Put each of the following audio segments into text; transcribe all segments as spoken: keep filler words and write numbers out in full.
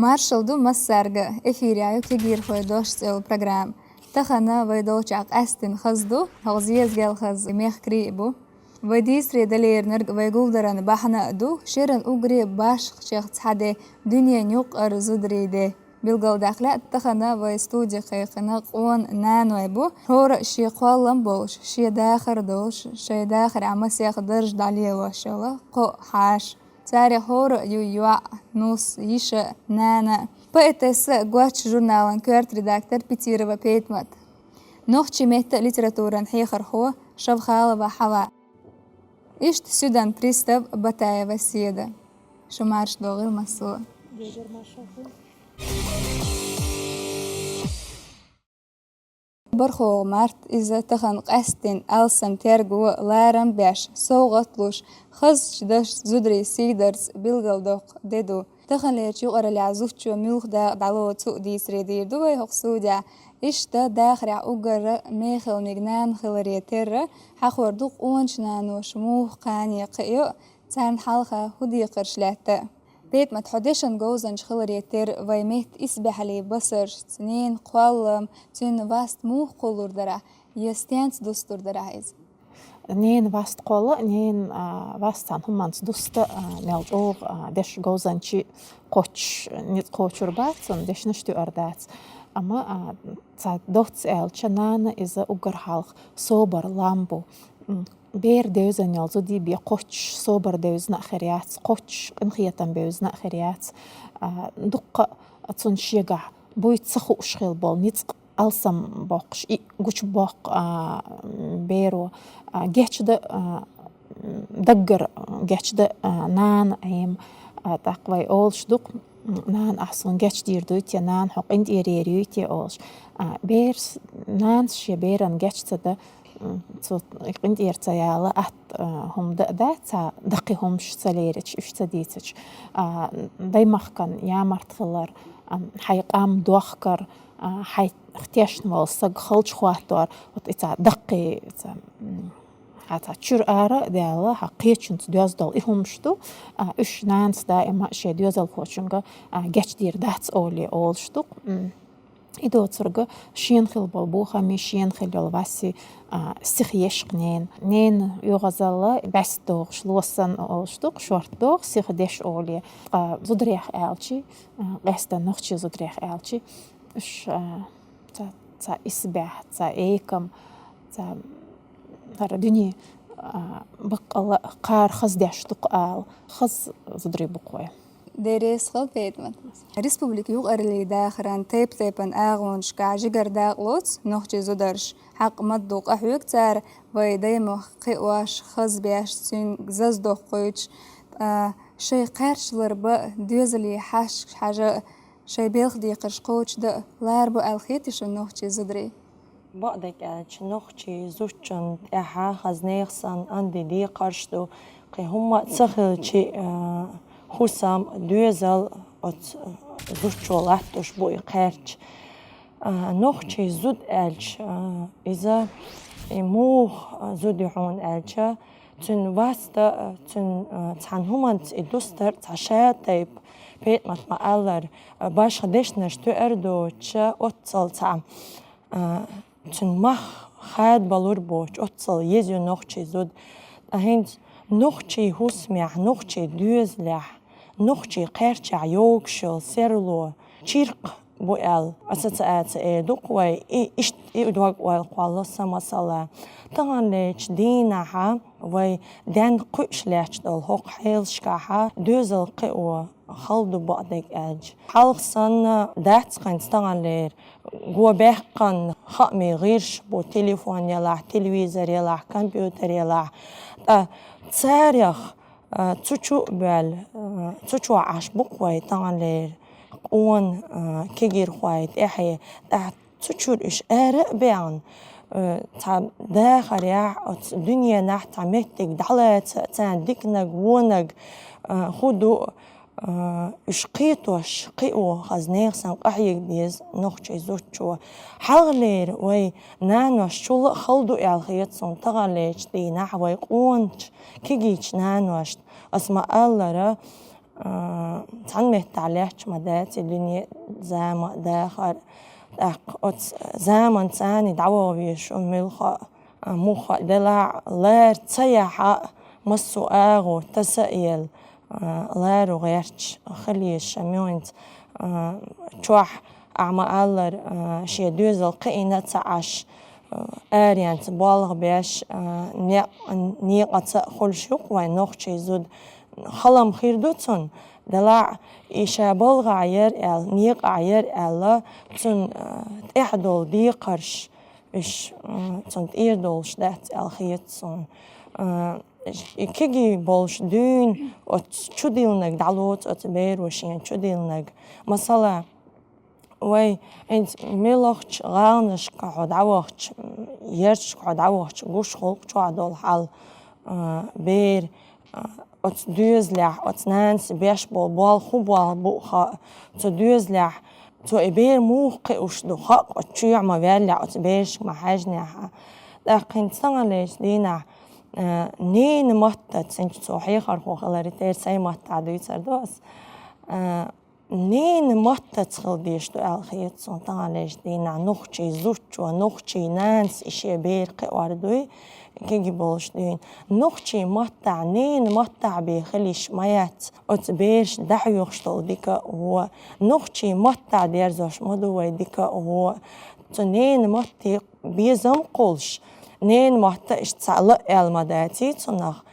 Маршал ду массаьрга, эфире ю «Кегийрхой дош» цӀи йола программа. Тахана вай долчохь къаьсттина хаза ду, хӀокху зезагал хаза мехкарий а бу. Вай дийцаре дан леринарг вай гулдаран бахьана а ду, шеран уггаре башхачех цхьа де, дуьненан юккъера зударийн де. Билгалдаккха лаьа, тахана вай студе кхайкхина къона наной бу, хӀора а шен кхоллам болуш, шен дахар долуш, шайн дахарехь масех дарж дӀалелош йолу кхо хьаша. Царах хӀора а ю йоӀ, нус, йиша, нана. Поэтесса, «Гоч» журналан коьрта редактор Петирова Петмат. Нохчийн меттан а литературан хьехархо Шавхалова Хьава. Иштта суьдан пристав Батаева Седа. Шу марша догӀийла массо а. БархӀалгӀа март иза тахана къаьсттина алсам терго, ларам беш, совгӀат луш, хазачу дашца зударийн сийдарца билгалдоккху де ду. Таханлерчу юкъараллехь зудчо муьлха дакъа дӀалоцу а дийцаре дийр ду вай хӀокху студехь. Иштта дахарехь уггар а мехала мега нана хиларе терра, хьахор ду къоначу наноша муха кхане кхиайо а, царна хьалха хӀун декхарш лаьтта а. Петмат, хьо дешан говзанча хиларе терра, вайн меттан исбаьхьаллин басаршца, ненан кхоллам, цуьнан васт муха кхуллур дара, я стенца дустур дара иза? Ненан васт кхолла, ненан, а, васт цхьана хӀуманца дуста, а, мел чӀогӀа, а, дешан говзанчий кхоччуш, ницкъ кхочур бац, цунна дешнаш тоьар дац. Амма, а, цхьа доцца аьлча, нана иза уггар хьалха собар, лам бу. М, бер девзина йолу зуда бен кхоччуш собар девзина а хир яц, кхоччуш къинхетам бевзина а хир яц. А, дуккха а цунна шегахь буй ца хууш хилла болу ницкъ алсам боккхуш, и гучубоккху, а, беро, а, гечдан, а, даггара гечдан, а, нана Ӏема, а, тӀаккха вай олуш ду-кх, м, нана, ахь суна гечдийр дуй те, нана, хьо къинтӀера ер юй те олуш. А, берас, нанас шен беран геч ца дан, м, цо къинтӀера ца яла атта, а, хӀума дан а дац, цхьа даккхий хӀумнаш ца лерича, уьш ца дийцича. А, даймахкан ямарт хилар, а, хьайн къам дохкар, а, хьайн тешна волу саг халчу хӀоттор, вот и цхьа даккхий, и цхьа, м, хьан цхьа чуьра ара а даьлла, хьан кхечуьнца доьзна долу и хӀумнаш ду, а, уьш нанас даима а шен доьзалхочуьнга, а, гечдийр дац олий олуш ду-кх. М. И доцург шена хилла болу бохамий, шена хилла йолу васий, а, сиха еш-кх ненан. Ненан оьгӀазалла бӀаьста догӀуш, ло санна олуш ду-кх, шорта догӀу, сиха деш олий. Ткъа зударех аьлчий, а, къаьсттина нохчийн зударех аьлчий, уьш, а, цхьа, цхьа исбаьхьа, цхьа экам, цхьа хӀара дуьне, а, баккъалла а кхара хаза деш ду-кх ала, хаза зударий бу-кх вай. Деррис хала, Петмат. Республикан юкъараллин дахаран тайп-тайпана агӀонашкахь жигара дакъа лоцу нохчийн зударша. Хьакъ ма-дду, къахьоьгу цара вайн даймохк кхиош, хаза беш, цуьнга заза доккхуьйтуш, а, шайн кхаьрчалла бан а, доьзале хьашташ хьажа а, шайн белхан декхарш кхочушдан а лара бу аьлла хетий шуна нохчийн зударий? Бакъдерг аьлча, нохчийн зудчунна тӀехь хаза нехан санна онда декхарш ду, кхин хӀумма а ца хилча, а, хӀусам, доьзал оцу зудчо латтош бу и кхаьрча. А, нохчийн зуда аьлча, а, иза и муха зуда ю хьуна аьлча, цуьнан васта, а, цуьнан, а, цхьана хӀуманца и дустар а цхьа ша тайпа, Петмат ма-аллара, а, башха дешнаш тоьар доцуша, оццул цхьа, а, цуьнан мах хадабалур боцуш, оццул еза ю нохчийн зуда. Ткъа хӀинца нохчийн хӀусамехь, нохчийн доьзалехь, нохчийн кхаьрчехь йогуш йолу серло чиркх бу аьлла ассоциаци эр ду-кх вай, и иштта и дог ойла кхолла сан масала. Таханлерчу дийнахь вай денна кхуьуш лаьтташ долу хӀокху хьелашкахь доьзал кхио хала ду, бакъдерг аьлча. Хьалха санна дац хӀинца таханлера, го баьккхина хаамийн гӀирсаш бу телефон елахь, телевизор елахь, компьютер елахь. Ткъа царах, а, цу чу а боьлла, а, цу чохь Ӏаш бу-кх вай таханлера къона, а, кегийрхой тӀаьхье, тӀаккха цу чуьра уьш ара а баьхна, э, цхьа дахарехь, оцу дуьненахь цхьа меттиг дӀалаца а, царна диканиг, вониг, э, хӀун ду, э, уьш кхетош, кхио хаза нехан санна къахьега деза нохчийн зудчо. Хьалхалера вай наношна чул а хала ду аьлла хета суна таханлерчу дийнахь вай къоначу кегийчу наношна. Ас ма-аллара, А, цхьана меттахь лаьтташ ма дац и дуьне, зама а дахар. ТӀаккха оцу заманца цхьаьна дӀаваха везаш ву муьлхха а, а, муха а делахь а, лара ца яхь а, массо а агӀор таса а елла, а, лару гӀерташ хила еза ша муьйхьанца, а, чохь, ахьа ма-аллара, а, шен доьзал кхиийна а ца Ӏаш, а, аренца болх беш, а, некъ-, некъаца а хуьлуш ю-кх вайн нохчийн зуда. Хала-м хир ду цунна, делахь а, и ша балхахь яра аьлла, некъахь яра аьлла, цунна, а, тӀехь долу декхарш, уьш, м, цунна тӀера долуш дац аьлла хета суна. А, и кегий болуш дуьйна оцу чудиллинарг дӀалоцу оцу беро шена чудиллинарг. Масала, вай хӀинца муьлххачу гӀаланашка хьо дӀавахча, м, ярташка хьо дӀавахча гуш хуьлу-кх чохь долу хьал, а, бер, а, оцу доьзалехь, оцу нанас беш болу болх хӀун болх бу а хаьа, цу доьзалехь, цо и бер муха кхиош ду хаьа, оцу чоьхьа ма ваьллехь, оцу берашка ма хьаьжнехь а. ТӀаккха хӀинца таханлерчу дийнахь, а, ненан маттаца, хӀинца цо хьехархо хиларе, тера сайн маттахь дуьйцур ду ас, а, ненан маттаца хила дезаш ду аьлла хета суна таханлерчу дийнахь нохчийн зудчо, нохчийн нанас и шен бер кхиор дуй, кегий болуш дуьйна. Нохчийн маттахь, ненан маттахь бен хила йиш ма яц оцу бераш дӀахьоьхуш долу дика а, вон а. Нохчийн маттахь дерзош ма ду вай дика а, вон а. Цу ненан матте безам а кхуллуш, ненан матта иштта цхьаъ ла а аьлла ма даций цунах.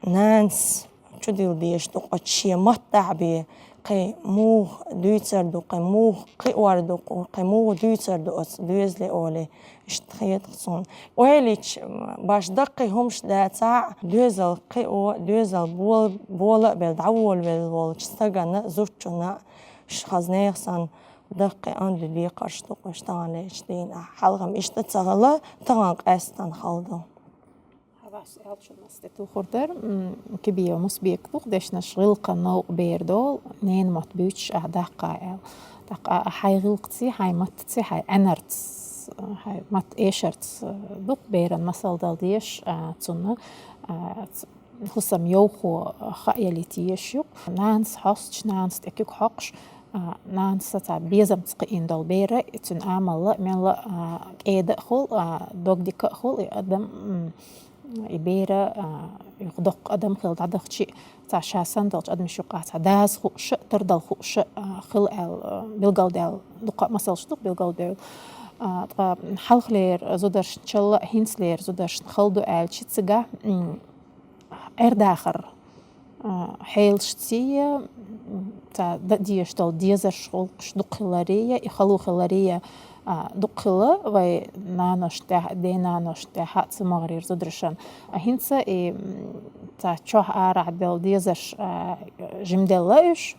Нанас чудилла дезаш ду-кх оцу шен маттахь бен, кхин муха дуьйцур ду, кхин муха кхиор ду, кхин муха дуьйцур ду оцу доьзале олий, иштта хета-кх суна. Ойла йича, башха даккхий хӀумнаш дацахь а, доьзал кхио, доьзал бола, бола а белла, дӀаволавелла волчу стагана, зудчунна, ш-, хаза нехан санна, даккхий онда декхарш ду-кх уьш таханлерчу дийнахь. Хьалха-м иштта ца хилла, тахана къаьсттина хала ду. Хьавас аьллачунна ас тӀе тухур дара, м, Кибиев Мусбека ду-кх дешнаш: гӀиллакхан новкъа бер долу, ненан мотт буьйцуш ахь даккха аьлла. ТӀаккха а, хьайн гӀиллакхаций, хьайн маттаций, хьайн Ӏаьнарца, хьайн мотт эшарца ду-кх беран масал дала дезаш, а, цунна, а, ц-, хӀусам йовхо хаа ялийта езаш ю-кх. Нанас хьостуш, нанас тӀе куьг хьокхуш, а, нанас цхьа безамца кхиийна долу бер, и цуьнан амал а, мел а, а, кӀеда а хуьлу, а, дог дика а хуьлу, и адам, м, и бер, а, юха доккха адам хилла дӀадахча а, цхьа ша санна долчу адамашна юкъахь цхьа даза хууш а, тардала хууш а, а, хила аьлла, а, билгалдаьлла, дуккха а масалш ду-кх билгалдевлла. А, ткъа хьалхалера зударшначул а, хӀинцалера зударшна хала ду аьлча, цигахь, м, Ӏер-дахар, а, хьелашций, м, цхьа дан дезаш долу дезарш, гӀуллакхаш дукха хиларе, и хало хиларе, а, дукха хилла вай наношна тӀехь, ден наношна тӀехь а, цу могӀарера зударшна. А хӀинца и, м, цхьа чохь арахь делла дезарш, а, жима делла уьш.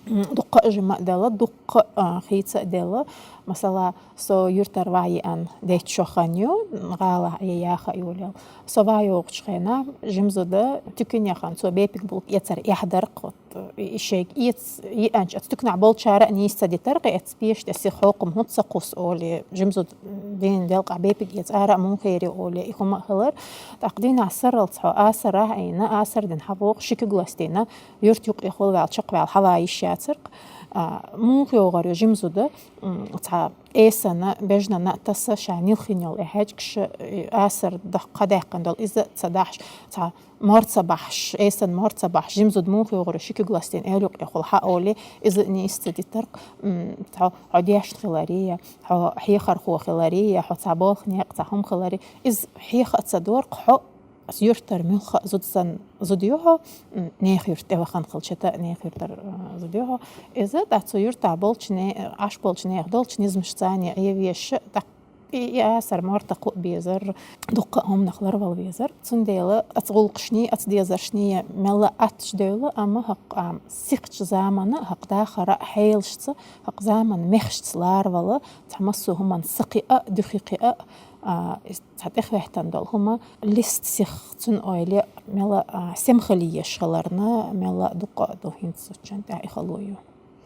М, дуккха а жима а делла, дуккха а, а, хийца а делла. Масала, со юьртара ван еана, дейтта шо хан ю, гӀалахь я яха а йолаелла. Со ван йогӀучу хенахь, жима зуда туьканехь хан, цо бепиг булка эцар эхь дара-кх, вот, и шайга эц-, еанчу, оцу туьканахь болчара а нийса ца дитара-кх, эцу пешан тӀе сиха хьокхам хӀунда ца кхуссу олий, жима зуда дийнан делкъахь бепиг эца ара а муха хир ю олий, и хӀума а хилар. ТӀаккха дийнахь сарралц хьо асарахь а йина, асар дина хьавогӀу, ши куьг ластийна, юьрта юккъехула ваьлла, чекхваьлла хьала йиш яцара-кх. А, муха йогӀур ю жима зуда, м, цхьа эсана, бежнана а таса, ша нилхина йолу и хьаьжкӀаш, и асар даккха даьккхина долу иза а ца дахьаш, цхьа мор ца бахьаш, эсана мор ца бахьаш, жима зуда муха йогӀур ю ши куьг ластийна эвла юккъехула хьа олий, иза а нийса ца дитара-кх, м, цхьа хьо дешна хиларе, хьо хьехархо хиларе, хьо цхьа болх некъ, цхьа хӀума хиларе, иза хьеха а ца дора-кх, хьо Ас юьртара муьлхха а зуда санна, зуда ю хьо, м, нехан юьрта тӀе вахана хилча а, нехан юьртара, а, зуда ю хьо. Иза тӀаккха цу юьртахь болчу не-, Ӏаш болчу нехан долчу низамашца цхьаьна Ӏе везаш, тӀаккха и, и асар морта кхуа безар, дуккха а хӀуманах ларвала везар. Цундела оцу гӀуллакхашний, оцу дезаршний мелла а аттачу девлла, амма хӀокху, ам, сихачу замана, хӀокху дахара а хьелашца, хӀокху заман мехашца ларвала, цхьа массо а хӀуманна са кхиа а, дуьхи кхиа а, а, цхьа тӀехӀоьттина долу хӀума листа сиха, цуьнан ойла мелла а, сема хила езаш хиларна, мелла а дуккха а ду хӀинца зудчун тӀехь и хало ю.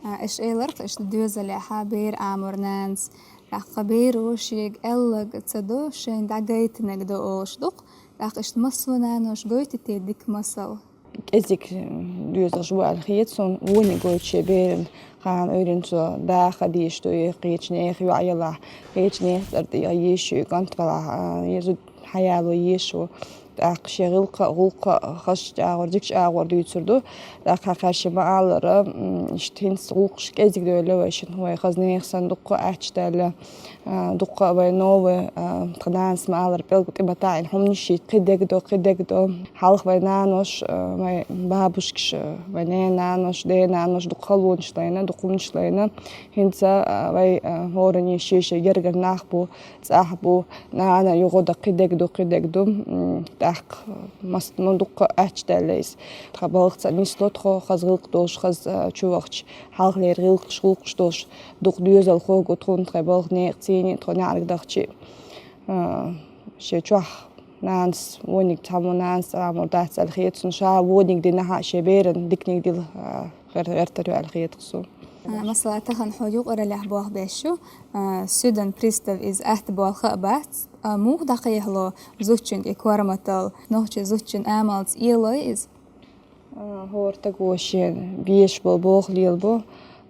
А, аш элира-кх, иштта доьзалехь бер Ӏамор нанас, тӀаккха беро шега аьлларг ца до, шайна дӀагайтинарг до олуш ду-кх, тӀаккха иштта массо а наноша гойту те дика масал? КӀезиг доьзалш бу аьлла хета суна, вониг гойту шен беран. Кхана уйренца даха дийш ду, и кхечу нехан йоӀ ялахь, кхечу нехан цӀар тӀе еш ю, и кӀант валахь, а, езу хьаяло еш ву. ТӀаккха шен гӀиллакха, гӀуллакха хазачу агӀор, дикачу агӀор дуьйцур ду. ТӀаккха кхаьшши ма-аллара, м, иштта хӀинца гӀуллакхаш кӀезиг девлла вай шина, вай хаза нехан санна дуккха а аьтташ даьлла, а, дуккха а вай новый, а, тхан нанас ма-аллара, пӀелг тӀе ма таӀийна хӀуманаш, кхин дегдо, кхин дегдо. Хьалха вай нанош, а, вай бабушкаш, а, вай ненан нанош, ден нанош дукха халонаш лайна, дукха хӀуманаш лайна. ХӀинца, а, вай, а, хӀоранна шен-шен гергара нах бу, цӀахь бу, нана юха дан кхин дегдо, кхин дегдо. М, тӀаккха массо а дуккха а аьтташ даьлла иза. Тхан балха цхьаъ нисло тхо, хаза гӀиллакх долуш, хаза, а, чу вахча, хьалхалера гӀиллакхаш, гӀуллакхаш долуш, дукха доьзалхо гу тхуна, тхайн балха некъаца а, тхо неӀарга дахча а. А, шен чохь нанас вониг цхьаммо, нанас цхьаммо дац аьлла хета суна, ша вониг динехь а шен беран диканиг дила, а, гӀер-, гӀертар ю аьлла хета суна. А, масала, тахана хьо юкъараллехь болх беш ю, а, суьдан пристав иза атта болх а бац, а, муха дӀакхехьало зудчуьнга и корматалла, нохчийн зудчун амалца элой иза? А, хӀора стага шен беш болу болх лелабо.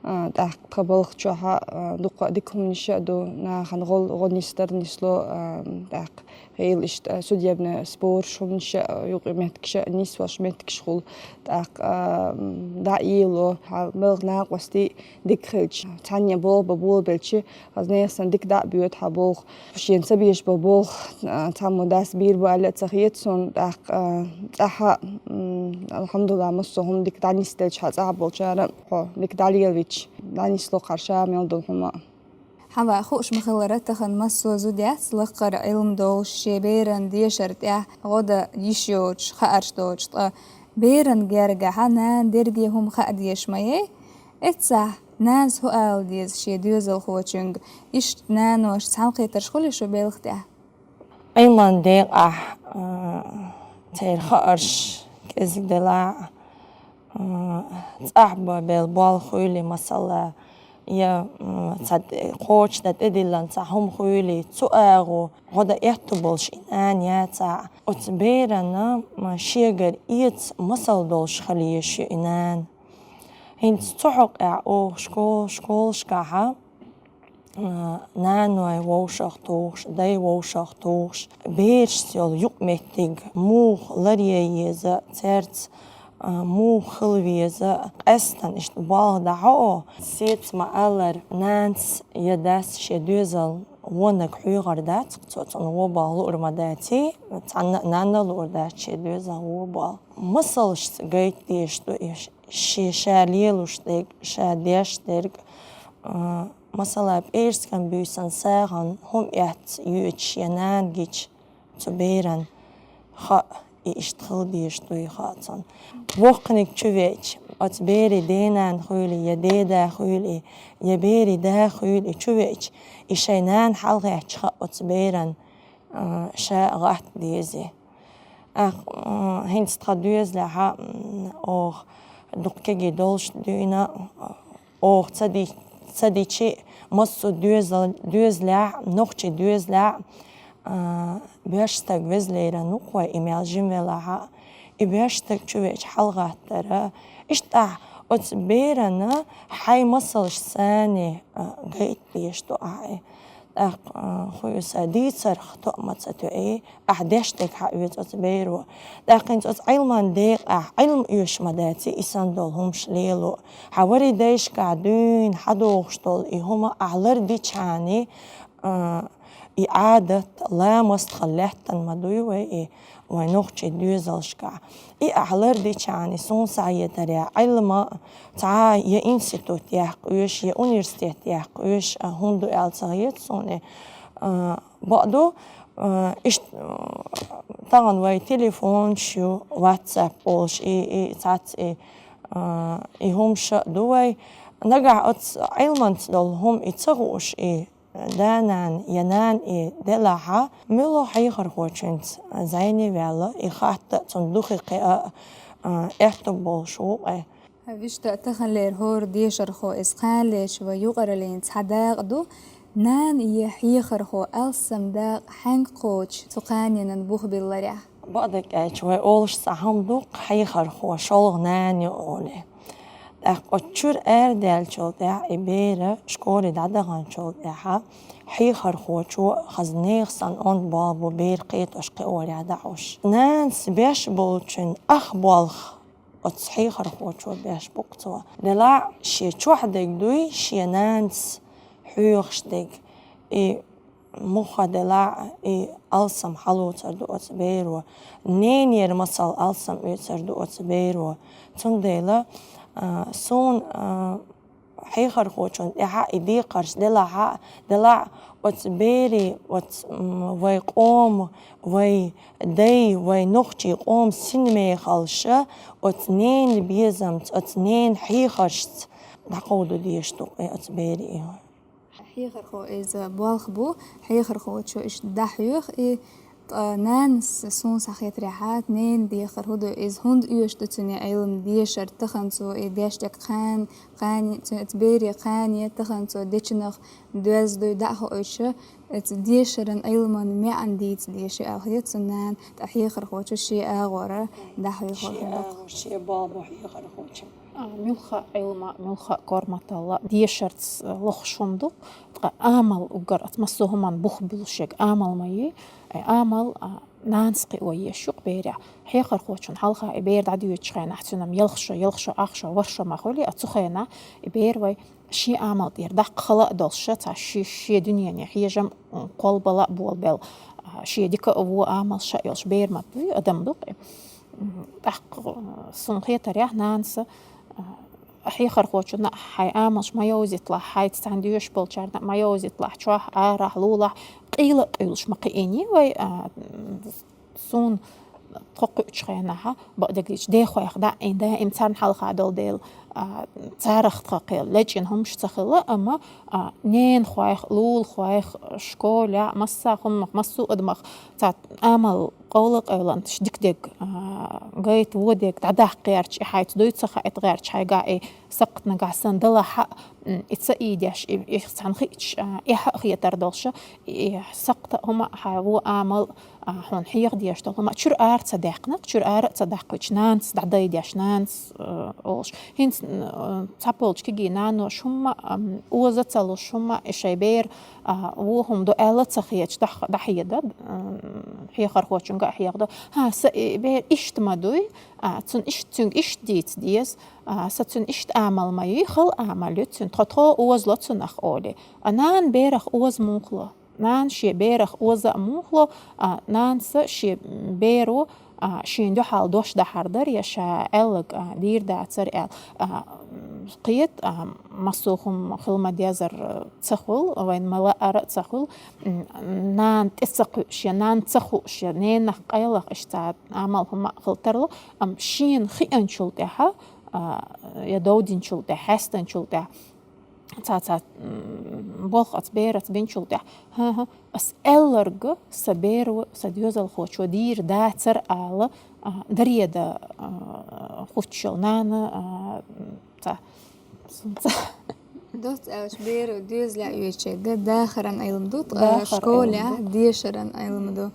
А, тӀаккха тхан балха чохь а, а, дуккха а дика хӀуманаш а ду, нахана гӀо-, гӀо нисдар нисло, а, тӀаккха хила иштта, а, судебный спораш, хӀуманаш а, юкъа меттигаш а, нисвеш меттигаш хуьлу. ТӀаккха, а, м, дӀа а ело, хьан балха накъостий дика хилча, цхьанне болх бан болабелча, хаза нехан санна дика дӀа а боьду хьан болх. Шена ца беш болу болх, а, цхьаммо дас бийр бу аьлла а ца хета суна, тӀаккха, а, цӀахь а, м, алхьамдулиллахӀ, массо а хӀума дика дӀанисделча, хьан цӀахь болчара хьо дика дӀалелавича, дӀанисло кхара ша мел долу хӀума. Хьава, хууш ма-хиллара, тахана массо а зуда яц лакхара Ӏилма долуш, шен беран дешар тӀехь гӀо дан йиш йоцуш, хаарш доцуш, ткъа беран гергахь нана дерриге хӀума хаа дезаш ма яй. Эццахь нанас хӀун ала деза шен доьзалхочуьнга, иштта нанош цхьаьнакхетарш хуьлий шу балха тӀехь? Ӏилман декъахь, а, церан хаарш кӀезиг делахь а, а, цӀахь бан бел болх хуьлий, масала, я, м, цхьа тӀе-, кхочушдан тӀедиллина цхьа хӀума хуьлий, цу агӀо гӀо дан аьтто болуш и нана яцахь, оцу берана, м, шегара эца масал долуш хила езаш ю и нана. ХӀинца цу хьокъехь оха школ-, школашкахь а, а, наной вовшах тухуш, дай вовшах тухуш, берашца йолу юкъаметтиг муха ларъян еза, цаьрца, а, муха хила веза, къаьсттина иштта болх дӀахьо. Сеца ма-аллара, нанас я дас шен доьзал вониг хьоьхур дац, цо цунна вон болх луур ма даций, цхьанна а нанна а луур дац шен доьзал вон болх. Масалшца гайта дезаш ду и ш-, шен ша лелош дерг, ша деш дерг, а, масала, пӀераскан буьйсан сагӀина хӀума эцна йоьдуш я нана гича, цу беран хаа, и иштта хила дезаш дуй хаа цунна. Воккханиг чу веача, оцу берийн ден-нана хуьлий, я ден-да хуьлий, я берийн да хуьлий чу веача, и шайн нана хьалагӀаьттача хаа оцу беран, а, ша гӀатта дезий. Ах, а, хӀинца тхан доьзалехь а, м, оха дукха кегий долуш дуьйна, а, оха ца ди-, ца дичи, массо а доьзал-, доьзалехь, нохчийн доьзалехь, а, боьрша стаг веза лерина ву-кх вай, и мел жима велахь а, и боьрша стаг чу веача хьалагӀаттар. Иштта ахь оцу берана хьайн масалш санна, а, гайта дезаш ду ахь и. ТӀаккха, а, хӀуьйса дийцарх тоъма ца тоьий, ахь деш дерг хьаоьцу оцу беро. ТӀаккха хӀинца оцу Ӏилман декъахь Ӏилма оьшуш ма даций и санна долу хӀумаш лело. Хьан варий дайшкахь дуьйна хьадогӀуш долу и хӀума ахь лардичхьана, а, и Ӏадат, ламаст тхан лаьттан ма дуй вай и, вайн нохчийн доьзалшкахь. И ахь лардичхьана, суна схьахетарехь, Ӏилма цхьа я институт яккха оьшу, я университет яккха оьшу, а, хӀунда ду аьлла ца хета суна и. А, бакъду, а, иштта, а, тахана вай телефонаш ю, WhatsApp олуш, и, и цхьацца и, а, и хӀумаш а ду вай. Нагахь оцу Ӏилманца долу хӀума и ца хууш и, да-нана я нана и делахь, муьлха хьехархочуьнца зӀене ваьлла, и хатта а цунна духе кхиа а, а, аьтто болуш ву-кх. Вуьшта таханлера хӀора дешархо, иза кханалерчу вай юкъараллин цхьа дакъа ду, Нана е хьехархо алсам дакъа хьанга кхочу цу кханенан бух билларехь? Бакъдерг аьлча, вай олуш цхьа хӀума ду-кх хьехархо, шолгӀа нана ю олий. ТӀаккха оцу чуьра арадаьллачул тӀаьхьа и бер школе дӀадаханчул тӀаьхьа хьехархочо хаза нехан санна онда болх бу бер кхетош кхиорехь дӀахьош. Нанас беш болчун ах болх оцу хьехархочо беш бу-кх цо. Делахь а шен чохь дерг дуй, шен нанас хьоьхуш дерг. И муха делахь а, и алсам хьалоцур ду оцу беро. Ненера масал алсам оьцур ду оцу беро. Цундела, а, суна, а, хьехархочун тӀаьхьа и декхарш делахь а, делахь а оцу бере, оцу, м, вай къома, вай дай, вай нохчий къома синмехаллаш оцу ненан безамца, оцу ненан хьехаршца дӀакховдо дезаш ду-кх и оцу бере. Хьехархо иза болх бу, хьехархочо иштта дӀахьоьху и, ткъа нанас суна схьахетарехь, ненан декхар хӀун ду, иза хӀунда оьшуш ду цуьнан Ӏилма, дешар, тахана цо и деш дерг кхана, кхане, цу, оцу бере кхане, тахана цо дечунах доьзна дуй дӀа а хоуьйтуш, оцу дешаран Ӏилман маьӀна дийца дезаш ю аьлла хета цу нанас, ткъа хьехархочо шен агӀора дӀахьоьху хӀума ду-кх. Шен агӀор, шен болх бу хьехархочун. А, муьлхха а Ӏилма, муьлхха а корматалла дешарца лохуш хӀума ду, ткъа амал уггар оцу массо а хӀуманна бух буьллуш ерг амал ма юй. Э, амал, а, нанас кхио езаш ю-кх берехь. Хьехархочун хьалха и бер дӀадоьдучу хенахь цуьнан ялх шо, ялх шо, ах шо, ворхӀ шо ма хуьлий, а цу хенахь и бер вай шен амал тӀера даккха хала а долуш, цхьа ши-, шен дуьнене хьежам, м, кхолбала а болабелла, а, шен дика а, вон а амал ша а йолуш бер ма буй, адам ду-кх и. М, тӀаккха, э, суна хетарехь, нанас, э, хьехархочунна а хьайн амалш ма йовзийталахь, хьайца цхьаьна доьшуш болчарна а ма йовзийталахь, чохь, арахь, лулахь, къийла а къуьйлуш ма кхиийний вай, а, суна тхо кхуьучу хенахь, бакъдерг дийцича, дехойх дӀа а Ӏийна, даим царна хьалха долу дела, а, царах тхан кхел лечкъина хӀумаш ца хилла, амма, а, ненахойх, лулахойх, школехь, массо а хӀуманах, массо а адамах цхьа амал къовла а къевлина, дика дерг, а, гайта вон дерг дӀадаккха гӀерташ, и хьайца дуй ца хаийта гӀерташ, хьайгахь и сакхт нагахь санна далахь а, м, и ца ийдеш, и, и цхьаьна хиъчаш, а, эхь а хетар долуш, и сакхт а хӀума а, хьан вон амал а, хьуна хьеха дезаш долу хӀума чуьра ара ца даьккхина, чуьра ара а ца даккхуьйтуш, нанас дӀадайдеш, нанас, а, олуш. ХӀинца, м, цхьаболчу кегий наноша хӀумма, ам, оза ца луш, хӀумма и шайн бер, а, вон хӀума ду аьлла ца хеташ, дӀа-, дӀахьеда, м, хьехархочуьнга а хьехадо. ХӀан, сан и бер иштта ма дуй, а, цунна иштта, цуьнга иштта дийца деза, а, сан цуьнан иштта амал ма юй, хала амал ю цуьнан, тхо-тхо озало цунах олий. А нана берах оза муха ло? Нана шен берах оза а муха ло, а, нанас шен беро, а, шена дуьхьал дош дахьар дара, я ша аьлларг, а, дийр дацара аьлла, а, кхета, а, массо а хӀума хила ма-деззара ца хуьлу, вайна ма-лаъара а ца хуьлу, м, нана тӀе ца кхуьуш, я нана ца хууш, я ненах къайлаха иштта цхьа амал хӀума а хила тарло, амма шена хиъначул тӀаьхьа, а, я довдинчул тӀаьхьа, хьаьстанчул тӀаьхьа, цхьа-цхьа, м, болх оцу бераца бинчул тӀаьхьа, хӀан-хӀа, ас аьлларг сан беро, сан доьзалхочо дийр дацара ала, а, дареда, а, хӀуттуш йолу нана, а, м, цхьа, цхьа. Доцца аьлча, беро доьзале оьшучерга дахаран Ӏилма ду, ткъа школехь дешаран Ӏилма ду.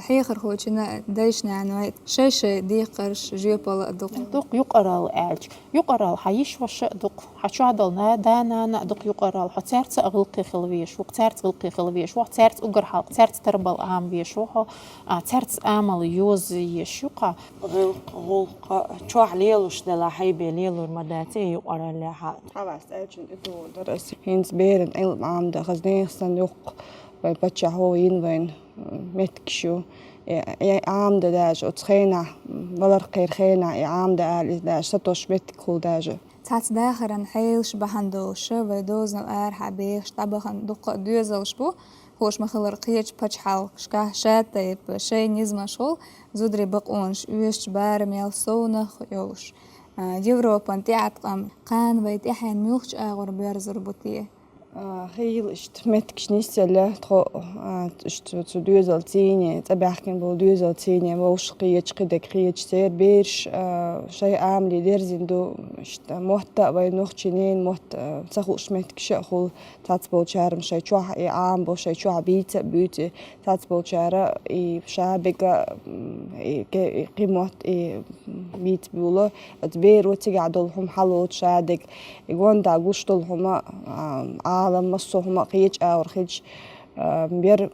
Хьехархочунна а, дайша-нанойн а шай-шай декхарш, жоьпалла а ду-кх. Ду-кх юкъаралла аьлча. Юкъаралла хьан йиша-ваша а ду-кх, хьан чохь долу на-, да-нана а ду-кх юкъаралла, хьо цаьрца а гӀиллакхе хила везаш ву-кх, цаьрца гӀиллакхе хила везаш ву хьо, цаьрца уггар хьалха, цаьрца тарбала Ӏама везаш ву хьо, а, цаьрца амал йоза езаш ю-кх хьан. ГӀиллакх, гӀуллакх, чохь лелош делахь, хьайбен лелор ма дац и юкъараллехь а. Хьаваьста аьлча, и дугӀу дара ас. ХӀинца беран Ӏилма Ӏамадан хаза нехан санна ю-кх вайн паччахьо йина вайна меттигаш ю. И, и Ӏамадан даже оцу хенахь, валар кхеран хенахь, и Ӏамадан ала иза даже сатосуш меттиг хуьлу даже. Цхьацца дахаран хьелаш бахьана долуш, вай дозанал арахьа бехаш дӀабахана дуккха а доьзалш бу, хӀуш ма-хиллара кхечу пачхьалкхашкахь шатайпа шайн низамаш хуьлу, зударийн бакъонаш оьшучу барамел совнах йолуш. А, Европан тӀеӀаткъам кхана вай тӀаьхьенна муьлхачу агӀор боьрзур бу те? А, хийла иштта меттигаш нисъелла, тхо, а, иштта цу доьзалцене, цӀа баьхкина болу доьзалцене, вовшах кхеча, кхидерг кхеча церан бераш, а, шайн амале дерзина ду, иштта мотт а вай нохчийн ненан мотт, а, ца хууш меттигаш а хуьлу, цхьацца болчара-м шайн чохь и Ӏамабо, шайн чохь бийца а буьйцу, цхьацца болчара и шадерг а, м, и ке-, и кхин мотт, и бийца буьйлу, оцу беро цигахь долу хӀума хьалоцу шадерг, и гонда гуш долу хӀума, а, Ӏалам массо а хӀума кхечу агӀор хилча, а, бер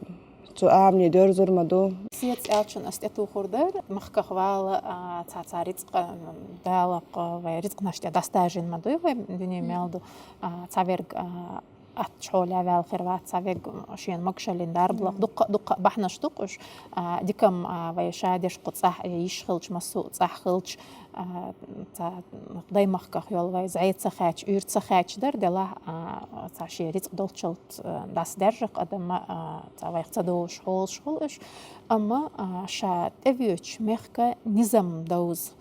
цу амале доьрзур ма ду. Седа аьлча ас тӀетухур дара, махках вала, а, цхьа-цхьа рицкъа, м, Дала кхо вай рицкъанаш тӀе дастажийна ма дуй вай, дуьне мел ду, а, цхьаверг, а, аттачу хьолехь ваьлла хир вац, цхьаверг шена могушаллин дарба лаха. Дуккха, дуккха бахьанаш ду уьш, а, дика-м, а, вай шадерш кху цӀахь, йиш хилча, массо а цӀахь хилча, а, цхьа даймахках йолу вай зӀе ца хаьча, уьйр ца хаьча дара делахь, а, цхьа шен рицкъ долчалц, а, дӀасадаьржа-кх адам, а, цхьа вайх ца довлуш хьолаш хуьлу уьш. Амма, а, ша тӀевоьдучу мехка низам довза,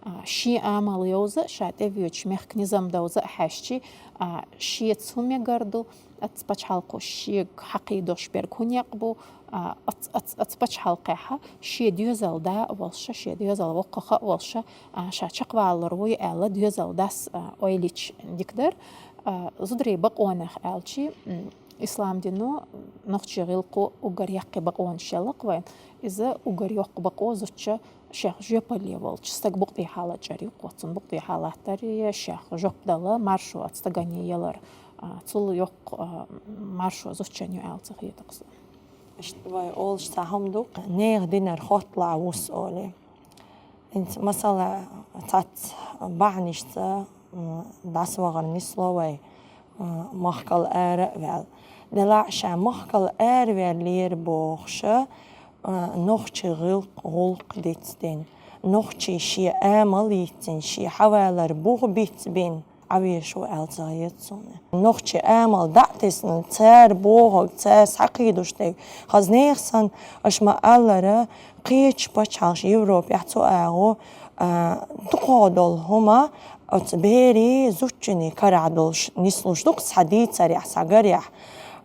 а, шен амал йовза, ша тӀевоьдучу мехка низам довза а хьаьжчи, а, шеца хӀун мегар ду, оцу пачхьалкхо шега хьакхийдош берг хӀун некъ бу, а, оц-, оц-, оцу пачхьалкхехь шен доьзал да а волуша, шен доьзал воккхаха а волуша, а, ша чекхвалалур вуй аьлла, доьзал дас, а, ойла йича дика дара. А, зударийн бакъонех аьлчи, м, ислам дино нохчийн гӀиллакхо уггар яккхий бакъонаш елла-кх вайн. Иза уггар йоккха бакъо зудчо шех жоьпалле волчу стага букъ тӀехьа лачкъор ю-кх, цунна букъ тӀехьа латтар я шех жоп дала маршо оцу стагана ялар, а, цул йоккха, а, маршо зудчун ю аьлла ца хета-кх суна. Иштта вай олуш цхьа хӀума ду-кх, нехан динара хотталахь ву со олий. ХӀинца, масала, цхьацца бахьанашца, м, дӀасавахар нисло вай, м, махкал ара а ваьлла. Делахь ша махкал араваьллера бохуша, м, нохчийн гӀуллакх, гӀуллакх дицдина, нохчийн шен амал йицдина, шен хьавалар бух бицбина Ӏан вешо аьлла ца хета суна. Нохчийн амал дӀа а тесна, цара бохург, цара схьакхийдош дерг. Хаза нехан санна, аша ма-аллара, кхечу пачхьалкхаша Европехь цу агӀо, а, дукхах долу хӀума оцу берийн, зудчунний карахь долуш нислуш ду-кх цхьа дийцарехь, цхьа гарехь.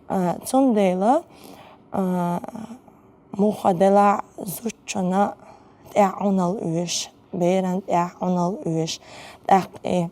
А, цундела, а, муха делахь зудчунна тӀехь Ӏуналла оьшу, берана тӀехь Ӏуналла оьшу. ТӀаккха и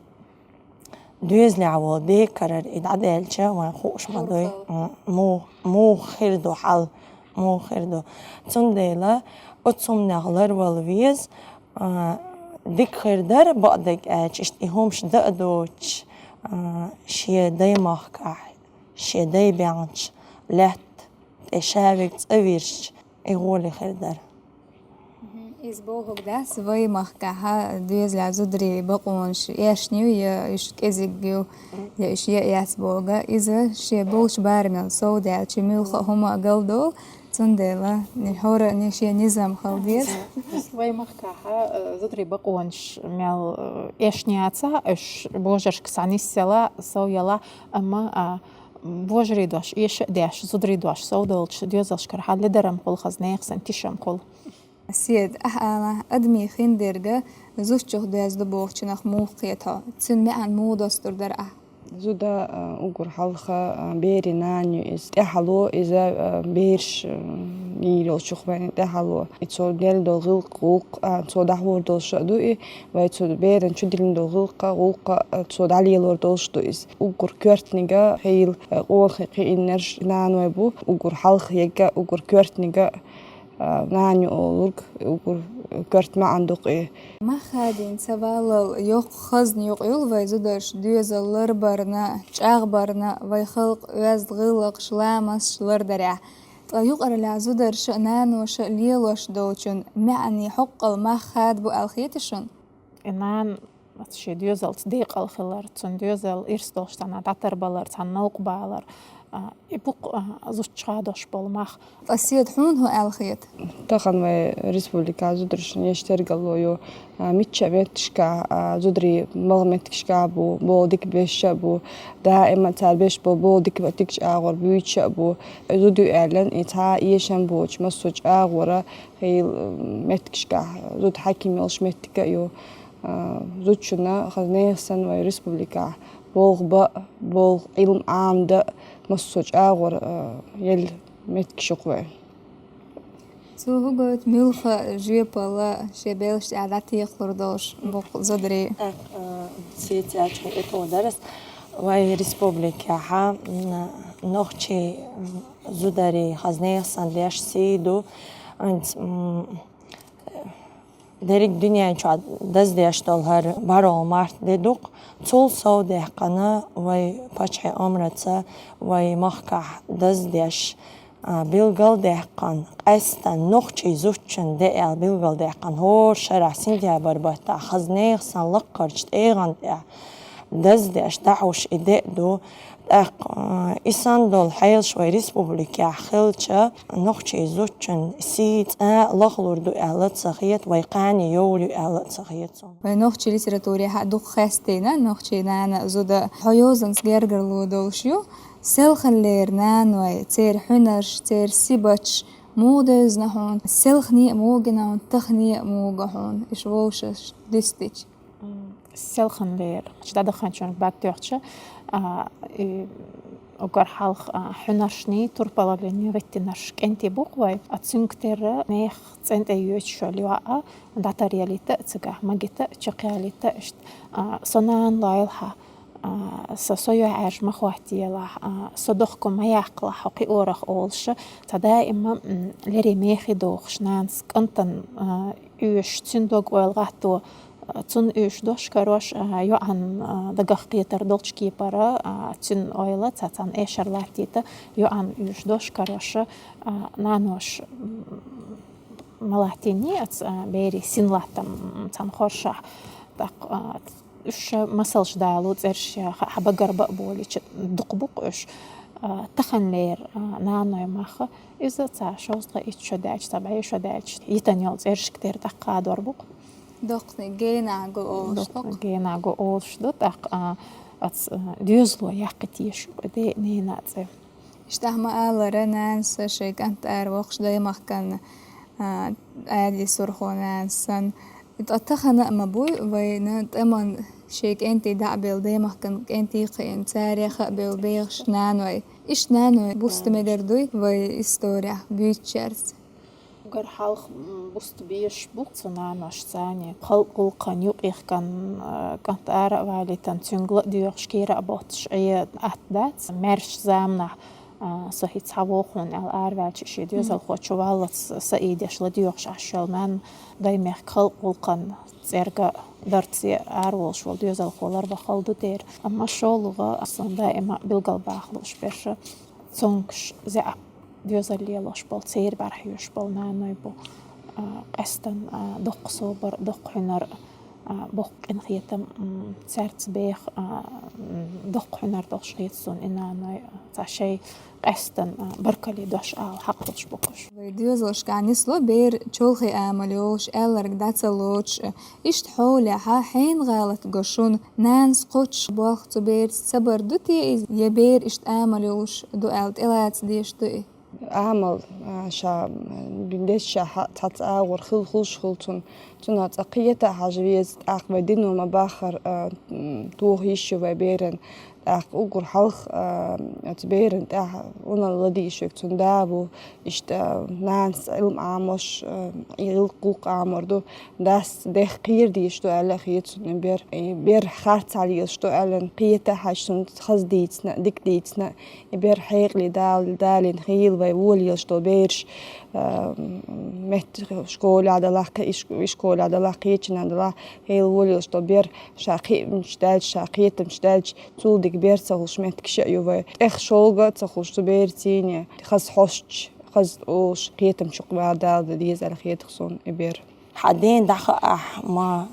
доьзалехь волу декарара и дӀадаьлча, вайн хууш ма дуй, м, муха, муха хир ду хьал, муха хир ду. Цундела оцу хӀуманех ларвала веза, а, дика хир дара, бакъдерг аьлча, иштта и хӀумаш дан а доцуш, а, шен даймахкахь, шен дай баьхначу лаьтта тӀе ша верг цӀа вирзича, и гӀоле хир дара. Мгм. Иза бохург дац, вай махкахь доьзалехь зударийн бакъонаш эшна ю, я уьш кӀезиг ю, я уьш я а яц бохург. Иза шен болчу барамел совдаьлча, муьлхха а хӀума а галдолу, цундела хӀора а шен низам хила деза. Вай махкахь, э, зударийн бакъонаш мел, э, эшна яцахь, уьш божаршка схьанисъяла, совъяла, амма, а, божарийн дош эша а деш, зударийн дош совдолчу доьзалшкара хьалледарам хуьлу, хаза нехан санна тишам хуьлу. Седа, ахь ала, адамийн хиндерг зудчух доьзна ду бохучунах муха кхета хьо? Цуьнан маьӀна муха достур дара ахь? Зуда, а, уггар хьалха, а, берийн нана ю иза. ТӀаьхьало иза, а, бераш, а, йийр йолчух вайна тӀаьхьало. И цо делла долу гӀиллакх, гӀуллакх, а, цо дӀахьур долуш а ду и, вай цу берана чу диллина долу гӀиллакх, гӀуллакх, а, цо дӀалелор долуш ду иза. Уггар коьртаниг а хийла, а, къонахий кхиинарш наной бу, уггар хьалха ерг а, уггар коьртаниг а, а, нана ю олург, уггар коьрта маьӀна ду-кх и. Мах хадийна ца валлал, йоккха хазна юкъ юл вай зударша доьзал ларбарна, чӀагӀбарна, вай халкъан оьзда гӀиллакхаш, ламасташ лардарехь. Ткъа юкъараллехь зударша а, наноша а лелош долчун маьӀне хьоккхал мах хадабо аьлла хета шуна? И нана шен доьзалца декъала хилар, цуьнан доьзал ирс долуш цхьана дӀатарбалар, цхьана новкъа балар, а, и бу-кх, а, зудчо хадош болу мах. Ткъа Седа, хьуна хӀун аьлла хета? Тахана вай республикехь зударшна еш тергало ю, а, мичча меттигашкахь, а, зударий малх меттигашкахь бу, болх дика беш а бу, даима цара беш болу болх дика меттигаш агӀор буьйцуш а бу. Зуда ю аьлла, и цхьа эшам боцуш массо а чӀагӀора хийла, м, меттигашкахь зуда хьаким йолуш меттиг а ю. А, зудчунна хаза нехан санна вай республикехь Болх ба, болх, Ӏилма Ӏамда, массо а чӀагӀор, а, ел меттигаш ю-кх вай. Цо хӀу гойту муьлхха а жоьпалла шен белшаш тӀехь дӀатехалур долуш бу-кх зударий? ТӀаккха, а, сецача тӀе тӀо дарас вай республикехь, м, нохчий, м, зударий хаза нехан санна деш сий ду. Анц, м, Дерриг дуьнен чохь даздеш долу хӀара бархӀалгӀа март де ду-кх. Цул совдаьккхина вай паччахьан омраца вай махкахь даздеш, а, билгалдаьккхина, къаьстина нохчий зудчун де аьлла билгалдаьккхина, хӀора шарахь сентябрь баттахь хаза нехан санна лаккхарчу тӀегӀан тӀехь даздеш дӀахьуш и де а ду. ТӀаккха, а, и санна долу хьелаш вай республикехь хилча, нохчий зудчун сий цкъа а лахлур ду аьлла а ца хета, вай кхане йовр ю аьлла а ца хета суна. Вай нохчий литературехь а дукха хестийна нохчий нана а, зуда а. Хьо йозанца гергарло долуш ю. Селханлера наной, церан хьуьнарш, церан сибаташ муха девзина хьуна, селхане а муха гина хьуна, тахане а муха го хьуна, уьш вовшашца дуьстича? М, селханлера, чу дӀадаханчунга баттоьхча, а, и, уггар хьалха, а, хьуьнаршний, турпалаллиний гӀиттинарш кӀентий бу-кх вай. А цуьнга терра мех цӀен тӀе йоьдуш йолу йоӀ а, дӀатаръялийта а цигахь, магийта а, чекхъялийта а, иштта, а, со нана лойла хьан, а, со, со юьхьӀаьржа ма хӀоттаелахь, а, со дохко ма яккхалахь, хьо кхиорах олуш, цхьа даима, м, леррина мехий дохуш, нанас кӀантана, а, оьшуш, цуьнан дог-ойла гӀатто, а, цунна оьшуш дош карош, а, йоӀан, а, дагах кхетар долчу кепара, а, цуьнан ойла цхьа цхьана эшар латтийта, йоӀан оьшуш дош карош, а, наноша, м, ма латтийний оцу, а, берийн син латтам, м, цхьана хоршахь. ТӀаккха, а, уьш ша масалш далу, цӀерш яха, хьан багарба а болийча, дукха бу-кх уьш. А, таханлера, а, наной мах, иза цхьа шовзткъе итт шо даьлча, цхьа бӀе шо даьлча, йитина йолу цӀершка тера дӀакхадор бу-кх. Доккханиг генахь го олуш ду-кх. Доккханиг генахь го олуш ду, тӀаккха, а, оцу, а, доьзало яккхийта езаш ю-кх и ден, ненан цӀе. Иштта ахь ма-аллара, нанас шайн кӀант ара воккхуш даймахкана, а, Ӏаьдий сурхо нанас санна. Ткъа тахана а ма буй вайна тӀеман шен кӀентий дӀа а белла, даймахкана кӀентий кхиъна, царех а бевлла бехаш наной. Иштта наной буста мегар дуй вай исторехь буьйцучаьрца? Уггар хьалха, м, буста безаш бу-кх цу нанош царний. Халкъ гӀуллакхана юкъехкан, а, кӀант ара а валийтан, цуьнга ла а доьхуш, кийра а боццуш, Ӏе атта дац. Маьрша заманахь, а, со хӀинца хьан воху хьуна аьлла араваьлча, шен доьзалхочу валлалц са ийдеш ладоьгӀуш Ӏаш йолу нана даймехкан халкъ гӀуллакхана цӀерга дарце араволуш волу доьзалхо ларван хала ду дера. Амма шолгӀа сан даима билгалбаха лууш берш цомгуш, заьӀап доьзал лелош болу, церан бӀаьрахь йоьшуш болу наной бу. А, къаьстина, а, доккха собар, доккха хьуьнар, а, боккха къинхетам, м, цаьрца беха, а, м, доккха хьуьнар долуш хета суна и наной, а, цхьа шайн къаьстина, а, баркаллин дош ала хьакъ долуш бу-кх уьш. Вай доьзалшкахь нисло бер чолхе амал йолуш, аьлларг дӀа ца лоцуш, а, иштта хьолехь хьенан гӀалат го шуна, нанас кхоччуш болх цу берца ца бар ду те иза, я бер иштта амал йолуш ду аьлла тӀелаца дезаш ду и? Амал, а, ша, м, деза ша хьа-, цхьацца агӀор хила хуьлуш хуьлу цунна. Цунах цкъа кхета а хьажа веза, тӀаккха вай дино ма-баххара, а, м, тоха йиш ю вай беран. ТӀаккха уггар хьалха, а, оцу беран тӀехь унал ладийша верг цуьнан да ву, иштта, а, нанас Ӏилма Ӏамош, а, и гӀуллакх Ӏамор ду, дас дех кхера дезаш ду аьлла а хета суна и бер. И бер харцахьа лелаш ду аьлла кхета а хьажа, цунна хаза дийцина, дика дийцина, и бер хьекъале дал-, далийна хила вай, волаелаш долу бераш, а, м, метта школехь далахь, кхин иш-, ишколехь далахь, кхечанхьа далахь, хила волаелаш долу бер ша кхиамча даьлча, ша кхетамча даьлча, цул дика бер ца хуьлуш меттигаш а ю вай. ТӀех шолга а ца хуьлуш цу берцийне, хаза хьостуш, хаза олуш, кхетамчу кхаьба дала деза аьлла хета-кх суна и бер. Хьан ден дӀахаахь ма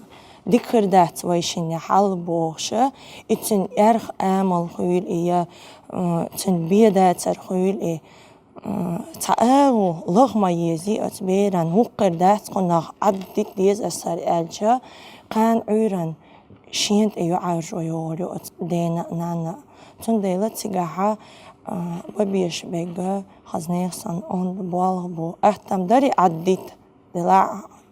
дика хир дац вай шинна хьал бохуша, и цуьнан аьрха амал хуьлу и, я, м, цуьнан бен дацар хуьлу и, м, цхьа агӀо лаха ма езий оцу беран, хӀокхуьр дац кхунах, Ӏаддита деза аса хӀара аьлча, кхана Ӏуьйранна шена тӀе юьхьӀаьржо йогӀур ю оцу дена а, нанна а. Цундела цигахьа, а, бан безаш берг хаза нехан санна онда болх бу. Атта-м дарий Ӏаддита? Делахь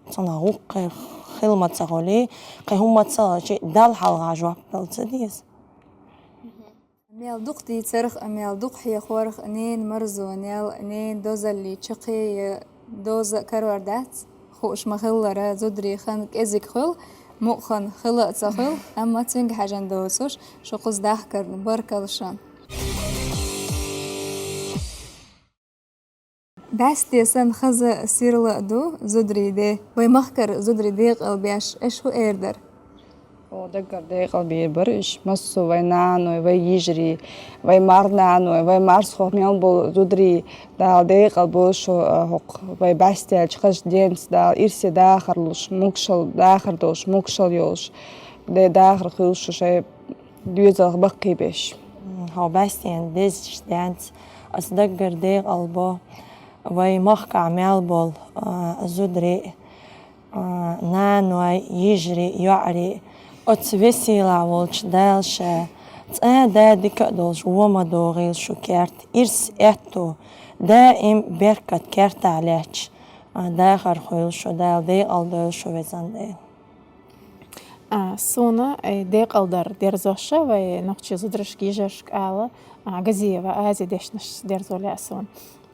а цунах гӀуллакх хила ма ца хуьлий, кхин хӀумма ца хилчий, Далла хьалха жоп дала ца деза. Мел дукха дийцарх а, мел дукха хьехорх а, ненан марзонал, ненан дозаллий чаккхе я доза а карор дац. Хууш ма-хиллара, зударий хан кӀезига хуьлу, мукъа хан хила а ца хуьлу, амма цуьнга хьаьжна доцуш, шун кхуза дахкарна баркалла шун. Баьсте санна хаза, сирла а ду зударий де. Вай махкара зударий декъал беш, аша хӀун эр дара? О, даггара декъал бийр бара уьш. Массо а вай наной, вай йижарий, вай марнаной, вай марсхо мел болу зударий, Дала декъал бойла шу, а, хӀокху вай баьстелчу хазачу денца, Дала ирсе дахар луш, могушалла дахар долуш, могушалла йолуш, де дахар хуьлуш шу шайн доьзалх баккхийбеш. М, хьо баьстенан дезачу денца аса даггара декъал бо вай махкахь мел болу, а, зударий, а, наной, йижарий, йоӀарий, оцу весела волчу Дала ша цӀа а да дика а долуш, вон ма догӀийла шу керта, ирс, аьтто, даим беркат кертахь лаьтташ, а, дахар хуьлу шу, Дала декъал дойла шу, везан Дела. А, суна, э, декъалдар дерзош вай нохчий зударшка, йижаршка ала, а, Газиева Ази дешнаш дерзо лаьа суна.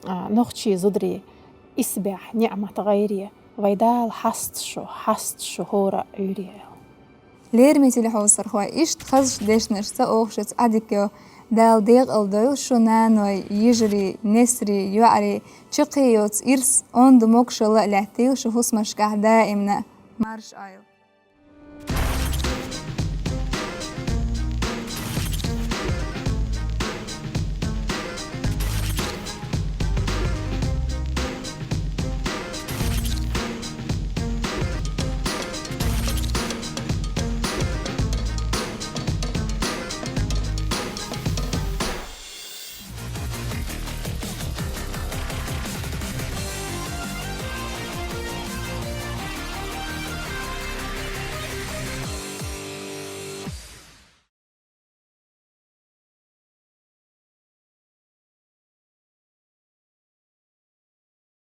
А, нохчий зударий, исбаьхьа неӀмат гӀайре, вай Дала хьаста шу, хьаста шу хӀора а Ӏуьйре аьлла. Лераме телехьовсархой, иштта хазачу дешнашца оха шуьца Ӏадика йо. Дала декъал дойла шу, наной, йижарий, несарий, йоӀарий, чаккхе йоцу ирс, онда, могушалла а лаьттийла шу хӀусамашкахь даимна. Марша Ӏойла.